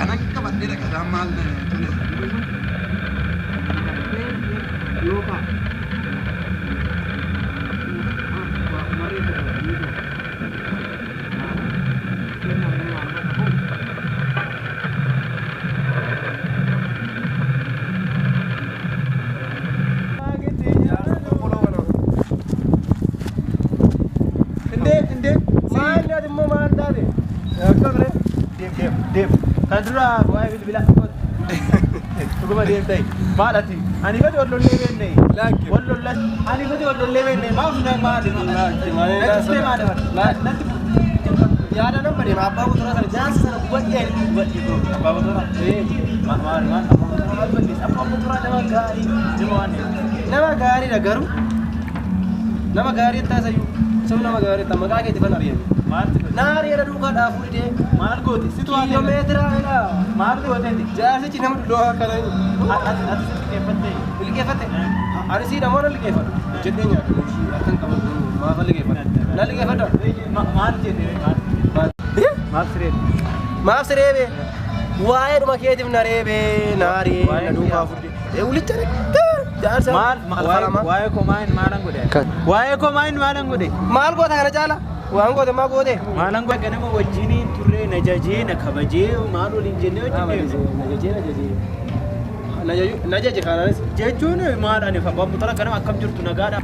Kanan qabadhee dhaqataa maal tole. እንዴ እንዴ Maal ati immoo maal taate? Akkam ree? Deem deem deem. Kan dura waa'ee bilbilaa dhuguma deem ta'e maal ati ani fedhi wal lollee beenne wal lollas ani fedhi wal lollee beenne maaf na maali natti fuutee maal natti Yaada nan bade abbaa motoraa sana jaarsa sana gubadhee gubadhee bro. Abbaa motoraa maal maal maal abbaa motoraa maal balleessa? Abbaa motoraa nama gaarii nama waan Nama gaariidha garuu nama gaarii taasayyuu sun nama gaarii ta'a maqaa keetti fan ari'ame. Maal Na ari'eera duukaa dhaafuu didee maal goote situ haa kiiloomeetira maal gooteeti jaarsichi nama dulloo akkana ati ati sitti qeeffatte liqeeffate. Ani siidha moo na liqeeffadhu jedhee nyaadhu akkan qabatu maafa liqeeffadhu na liqeeffadhu. Maal jette maal maal siree Maaf si reebe? Waa'ee dhuma keetiif na reebe na ari'ee na duukaa fudhe. Ulicha jaarsa maal waa'ee komaa hin maalan godhe waa'ee komaa hin maalan godhe Maal goota kana caala? Waan goote maa goote? Maalan godhe ganama wajjiniin turre na jajee na kabajee maal waliin jennee wajjin deemne. Na jaje kanaanis Jechuun maal ani abbaan motora ganama akkam jirtu nagaadha.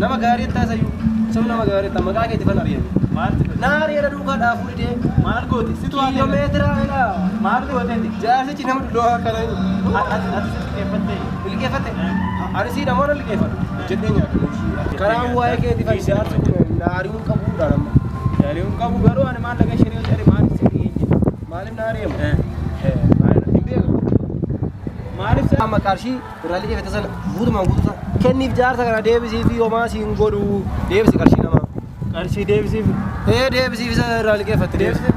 Nama gaarii taasayyuu sun nama gaarii ta'a maqaa keetti fan ari'ame. Maal Na ari'eera duukaa dhaafuu didee maal goote situ haa kiiloomeetira maal gooteeti jaarsichi nama dulloo akkana ati ati sitti qeeffatte liqeeffate. Ani siidha moo na liqeeffadhu jedhee nyaadhu. Karaan waa'ee keetti fan jaarsi kun na ari'uun qabuudha nama. Yaaliin qabu garuu ani maal laga shiree jedhe maal sirrii hin jedhe. Maaliif na ari'amu? Hin beeku. Maaliif Amma qarshii irraa liqeeffate sana guutumaan guutuusaa kenniif jaarsa kana deebisii fi homaa siin godhu deebisi qarshii namaa. Qarshii deebisiif. Ee deebisiif isa irraa liqeeffatte deebisi.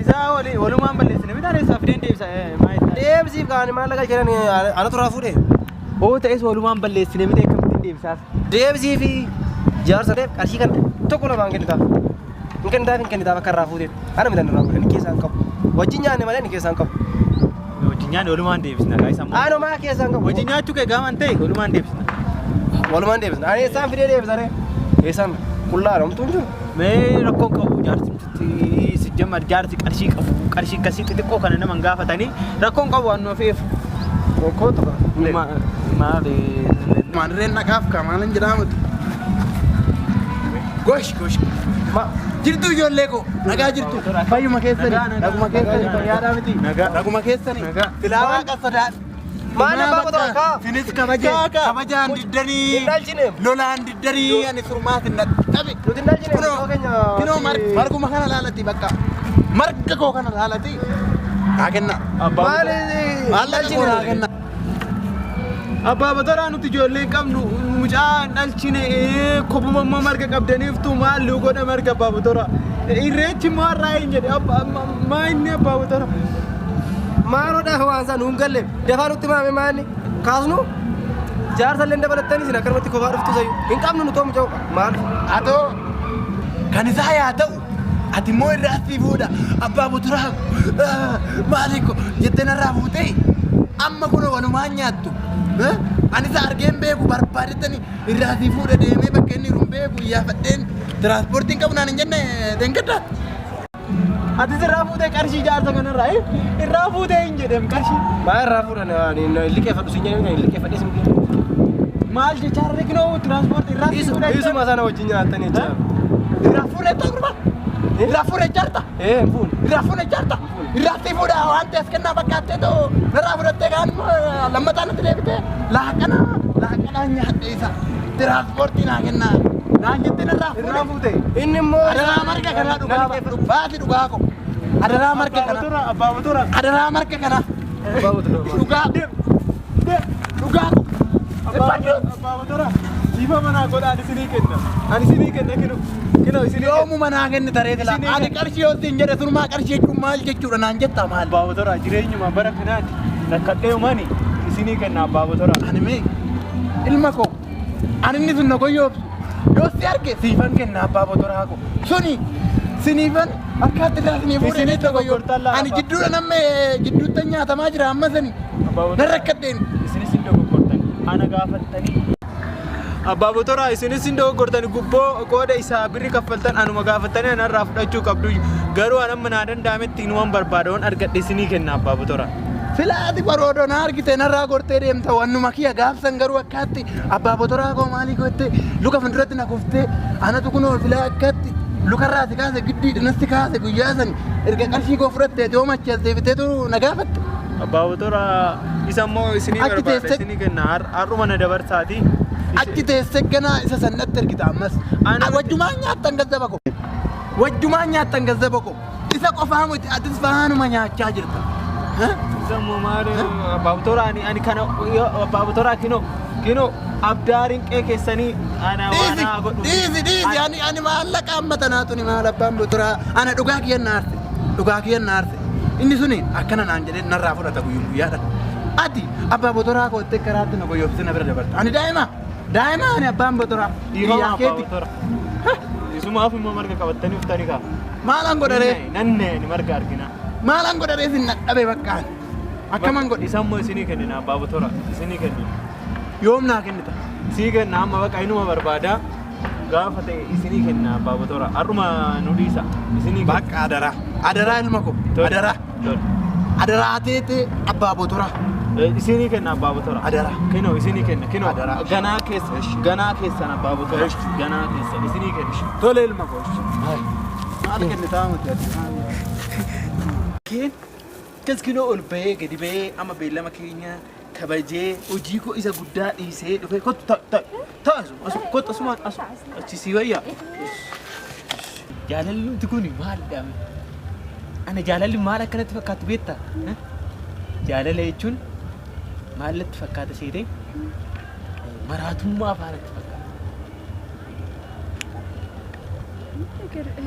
Isaa waliin walumaan balleessine midhaan eessaa fideen deebisa maal Deebisiif kaani maallaqa kennan anatu irraa fuudhe. Oo ta'es walumaan balleessine miti akkamittiin deebisaaf. Deebisii fi jaarsa qarshii kana tokko lamaan kennitaaf. Hin kennitaaf hin kennitaaf akka irraa fuudhe. Ana midhaan irraa fuudhe inni keessaa hin qabu. Wajjin nyaanne malee inni keessaa hin qabu. Wajjin nyaanne walumaan deebisna gaa isa immoo. Anumaa keessaa hin qabu. Wajjin nyaachuu kee gaaman ta'e walumaan deebisna. Walumaan deebisna. Ani eessaan fidee deebisaree? Eessaan qullaa homtuu hin jiru. Mee rakkoon qabu jaarsi si jammar jaarsi qarshii qabu qarshii akkasii xixiqqoo kana nama hin gaafatanii rakkoon qabu waan nuuf eef. Kootu kaa. Maali? Maanirreen naqaaf kaa maalin jedhamutu. Gosh gosh. Jirtu ijoollee koo nagaa jirtu. Fayyuma keessani. Naguma keessani fayyaadhaa miti. Naguma keessani. Silaa waaqa sodaadha. Maal abbaa qotaa kaa? Sinis kabaje kabajaan diddanii Hin dhalchine. Lolaan diddanii ani surmaas hin dhabe. Nuti hin dhalchine. Kunoo Osoo keenya. Kunoo marguma kana laalati bakka marga koo kana laalati naa kenna. Maali? Maallaqa koo naa kenna. Abbaa Botoraa nuti ijoollee hin qabnu mucaa hin dhalchine kophuma immoo marga qabdaniiftu maal nu godha marga Abbaa Botoraa. Irreechi immoo har'aa hin jedhe maa inni Abbaa Botoraa. Maaloodhaaf waan isaa nuun galle dafaa nutti maame maanni kaasnu jaarsa illee dabalattanii isin akkanumatti kophaa dhuftu sayyuu hin qabnu nu too mucaa maal. Atoo kan isaa yaa ta'u ati immoo irraa si fuudha abbaa buturaa maali ko jettee narraa fuutee amma kun walumaan nyaattu. Ani isa argeen beeku barbaadettani irraa si fuudha deemee bakka inni jiru hin beeku iyyaafadheen tiraanspoortiin qabu naan hin jenne deengedda. Ati irraa fuutee qarshii jaarsa kanarraa irraa fuutee hin jedhem qarshii. Maa irraa fuudhan ani liqeeffadhu siin jedhame kan liqeeffadhee sin beeku. Maal jechaa rekinoo tiraanspoortii irraa si fuudhee. Isuma sana wajjin nyaattanii jecha. Irraa fuudhee ta'u irraa fuudhee jaarta. Ee hin fuune. Irraa fuudhee jaarta. Irraa si fuudha waan ta'eef kennaa fakkaattee ta'u narraa fudhattee kaan lammataa natti deebitee laaqana laaqana nyaadhe isa tiraanspoortii naa kennaa naan jettee narraa Irraa fuudhe. fuutee. Inni immoo Adaraa marga kanaa dhugaa baasi dhugaa ko. Adaraa marga kanaa. Abbaa Botoraa. Adaraa marga kanaa. Dhugaa. Dhugaa ko. Abbaa Botoraa. Dhiifa manaa godha ani isinii kenna. Ani isinii kenna kinu. Kinu isinii kenna. Yoomuma naa kenni taree silaa. Isinii Ani kenna. qarshii yoo siin jedhe sunumaa qarshii jechuun maal jechuudha naan jettaa maal? Abbaa Botoraa jireenyuma bara kanaati rakkadhee umani isinii kenna Abbaa Botoraa. Ani mee ilma koo ani inni sun na goyyoobsu yoo si arge siifan kenna abbaa botoraa koo suni siniifan Akkaatti irraa isinii fuudhee Isinii ni tokko dogoggortan laala. Ani jidduudha namni jidduutti nyaatamaa jira amma sani. Abbaa Nan Botoraa. rakkadheen. Isinis hin dogoggortan. Ana gaafattanii. Abbaa Botoraa isinis hin dogoggortan gubboo qooda isaa birri kaffaltan anuma gaafattanii anarraa fudhachuu qabdu. Garuu an amma naa danda'ametti inuman barbaada waan argadhe isinii kenna Abbaa Botoraa. Filaati baroodoo na argite narraa gortee deemta wannuma kiyya gaafsan garuu akkaatti abbaa botoraa koo maalii gottee luka fuulduratti na kuftee anatu kunoo filaa akkaatti lukarraa si kaase giddiidha natti kaase guyyaa sani erga qarshii koo fudhattee yoo machi as deebiteetu na gaafatte. Abbaa Botoraa isa immoo isinii Achi barbaada teessee- isinii kenna har'uma na dabarsaati. Achi teessee ganaa isa san natti ergita ammas. Ana- Wajjumaan nyaattan gazzaba koo. Wajjumaan nyaattan gazzaba koo. Isa qofaa miti atis faanuma nyaachaa jirta. Isa immoo maali Abbaa Botoraa ani ani kana Abbaa Botoraa kinoo kinoo abdaariin qee keessanii ana Dhiisi waanaa godhu. dhiisi dhiisi ani ani maallaqa amma tanaatu ni maal abbaan botoraa ana dhugaa kiyyan na aarse dhugaa kiyyan na aarse inni suni akkana naan jedhee narraa fudhata guyyum guyyaadha. Ati abbaa botoraa koottee karaatti na goyoofte na bira dabarta. Ani daa'ima daa'ima ani abbaan botoraa Dhiifama hiriyaa Abbaa keeti. Botoraa. Isumaaf immoo marga qabattanii uftanii kaa. Maalan godharee Nanne ni marga argina. maalan godharee sin dhadhabe bakkaan akkaman godhe Isa immoo isinii kennina Abbaa Botoraa isinii kennina. yoom naa kennita. Sii kenna amma bakka inuma barbaada. Gaafa ta'e isinii kenna Abbaa Botoraa. Har'uma nu dhiisa isinii kenna. Bakka adaraa adaraa ilma koo Tole. adaraa Tole. adaraa teetee abbaa botoraa Isinii kenna Abbaa Botoraa. Adaraa. Kinoo isinii kenna kinoo. Adaraa. Ganaa keessa ganaa keessan Abbaa Botoraa. Ganaa keessan isinii kenna. Tole ilma koo. Maal kennitaa miti ati? Keen kas kinoo ol bahee gadi bahee amma beellama keenya kabajee hojii koo isa guddaa dhiisee dhufee kottu ta ta ta asuma asuma kottu asumaan asuma achi sii wayyaa. Jaalalli nuti kun maalidha? Ana jaalalli maal akkanatti fakkaatu beektaa? Jaalala jechuun maal natti fakkaata seetee maraatummaa faanatti fakkaata.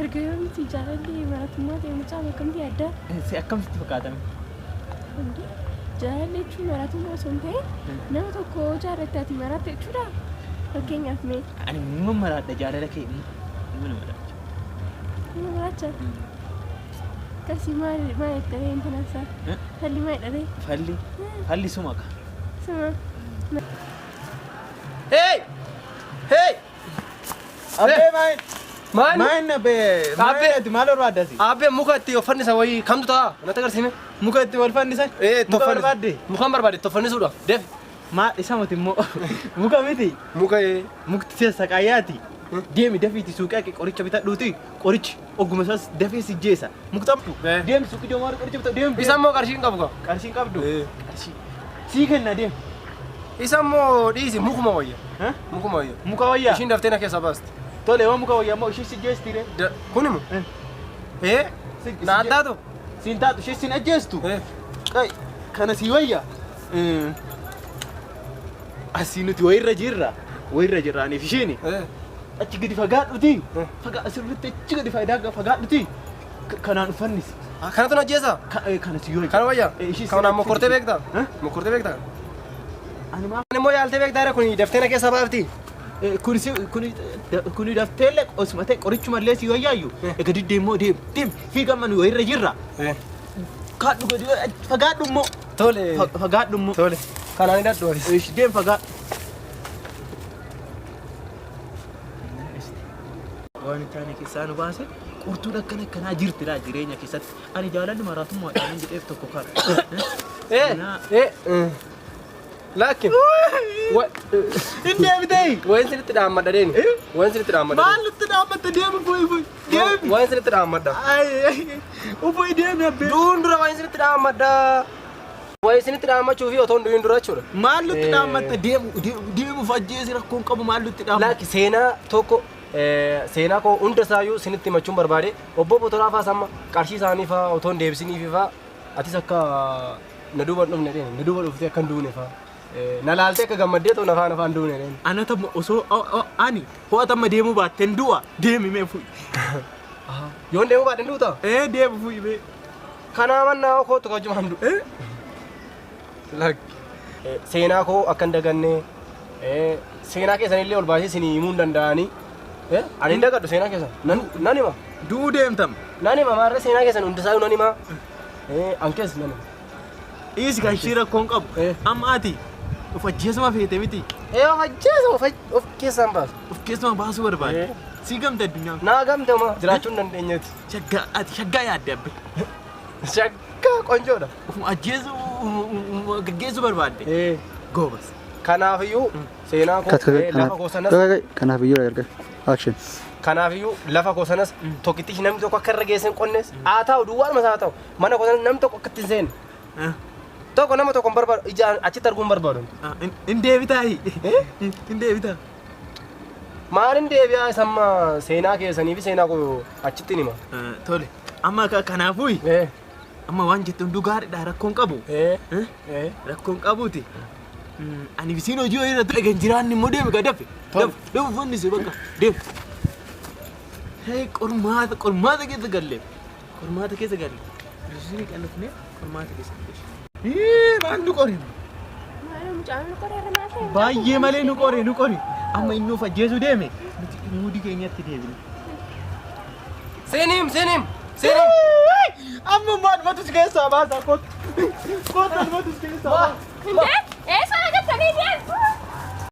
Erga yoomiti jaalalli maraatummaa ta'e mucaan akkamti adda? Si akkamitti fakkaatame? Jaalalli jechuun maraatummaa osoo hin ta'in nama tokko jaalatte ati maraatte jechuudha. Fakkeenyaaf mee Ani nima maraadha jaalala kee nima maraadha. nama maraacha. Akkasii maal maal jedhamee intalaa isaa? Falli maal jedhamee? Falli falli suma ka. Suma. Hey! Hey! Abbee maal? Maal? Maal abbee? Abbee. Ati maal barbaadda asi? Abbee muka itti of fannisa wayii kamtu ta'a? Natti agarsiisne. Muka itti wal fannisan? Eh, Muka barbaadde? Mukaan barbaade itti of fannisuudhaaf. Deef. Maal isa miti immoo muka miti. Muka ee. Mukti sassaqaayyaati. Deemi dafiiti suuqii haqi qoricha bitadhuuti qorichi ogguma isaas dafee si jeesa. Mukti amtu Eh. deemi suuqii deemaa qoricha bitadhu deemi. Isa immoo qarshii hin qabu kaa. Qarshii hin qabdu. Eh. Qarshii sii kenna deemi. Isa immoo dhiisi mukuma wayya. Eh? Mukuma wayya. Muka wayyaa. Ishiin daftee na keessaa baasti. Tole waan muka wayyaa immoo ishee si jeesti ree. Kun immoo. Eh. Eh? Si- Na addaatu. Siin taatu ishee siin ajjeestu. Eh. Qai kana sii wayya. Asii nuti wayirra jirra. Wayirra jirra aniif ishiini. Eh. Achi gadi fagaadhuti. Eh. Fagaa asirratti achi gadi faayidaa fagaadhuti. Kanaan uffannisi. Kanatu na ajjeesaa? Kana sii wayya. Kana wayya? Eh, ishii Kana mokkortee beektaa? Eh? Mokkortee beektaa? Ani maaf Ani immoo yaaltee beektaa jira kun daftee na keessaa baafti. Kuni si kuni kuni dafteellee osuma ta'e qorichumallee si wayyaayyu. Eh. Egaa diddee immoo deem deem fiigamma nu wayirra jirra. Eh. Kaadhu gadi fagaadhu immoo. Tole. Fagaadhu immoo. Tole. Kanaan hidhadhu anis. Ishi deem fagaadhu. Waan hin taane keessaa nu baase qurtuun akkana akkanaa jirti laa jireenya keessatti. Ani jaalalli maraatummaadhaan hin jedheef tokko kana. Eh. Eh. Laakin. Hin deebitee! Wayin sinitti dhaammadha deemi. Wayin sinitti dhaammadha. Maal nutti dhaammatte deemi bu'i bu'i deemi. Wayin sinitti dhaammadha. Ubu'i deemi abbee. Duun dura wayin sinitti dhaammadha. Wayin sinitti dhaammachuu fi otoo hin du'in dura jechuudha. Maal nutti dhaammatte deemu deemuuf ajjeesi rakkoon qabu maal nutti dhaammatte. Laaki seenaa tokko seenaa koo hunda isaayyuu sinitti himachuun barbaade obbo Botoraa fa'aa amma qarshii isaanii fa'aa otoo hin deebisiniif fa'aa atis akka na duuba hin dhufne deemi na duuba dhuftee akka hin duune fa'aa na laaltee akka gammaddee otoo na faana fa'aa hin duune deemi. Anata osoo ani ho'atamma deemuu baatteen du'a deemi mee fu'i. Yoon deemuu baadhe hin duutaa? Ee deemu fu'i mee. Kanaa mannaa kootu kajumaan du'e. Lakki. Seenaa koo akka hin daganne seenaa keessanillee ol baasee isinii himuu hin danda'anii Ani hin dagadhu seenaa keessan. Nan hima. Du'uu deemtam. Nan hima maarree seenaa keessan hundisaayyuu nan hima. An keessa nan hima. Dhiisi kan ishii rakkoon qabu. Amma ati of ajjeesuma feete miti. Of ajjeesa of keessaan baasu. Of keessuma baasuu barbaade. Sii gamte addunyaan. Naa gamte uma jiraachuu hin dandeenyeeti. Shaggaa ati shaggaa yaadde abbe. Shaggaa qonjoodha. Ofuma ajjeesuu gaggeessuu barbaadde. Goobas. Kanaafiyyuu seenaa koo lafa koo sanas Kanaaf iyyuu erga. Action. Kanaafiyyuu lafa koo sanas tokkittichi namni tokko akka irra geesse hin qonnes haa ta'u duwwaadhuma isaa haa ta'u mana koo sanas namni tokko akka itti hin seenne. Tokko nama tokko hin barbaadu ijaan achitti arguu hin barbaadu. In deebitaayi. In deebitaa. Maalin deebi'aa isa amma seenaa keessanii fi seenaa koo achitti hima. Tole. Amma kanaafuu amma waan jettu hunduu gaariidha rakkoon qabu. Rakkoon qabuuti. Ani bisiin hojii hojii irratti egan jiraanni immoo deemi gaa dafe. Dafe dafe uffanni si bakka deemi. Hee qormaata qormaata keessa galle. Qormaata keessa galle. Bisiin qallifne qormaata keessa galle. Hii maal nu qori? Maal mucaan nu qoreera maal ta'e? Baay'ee malee nu qori nu qori. Amma inni of ajjeesuu deeme nuti muudii keenyatti deebine. Seenim seenim seenim. Amma maalumatu si keessaa baasa kottu. Kottu maalumatu si keessaa baasa. Indee eessa argattanii deemtu?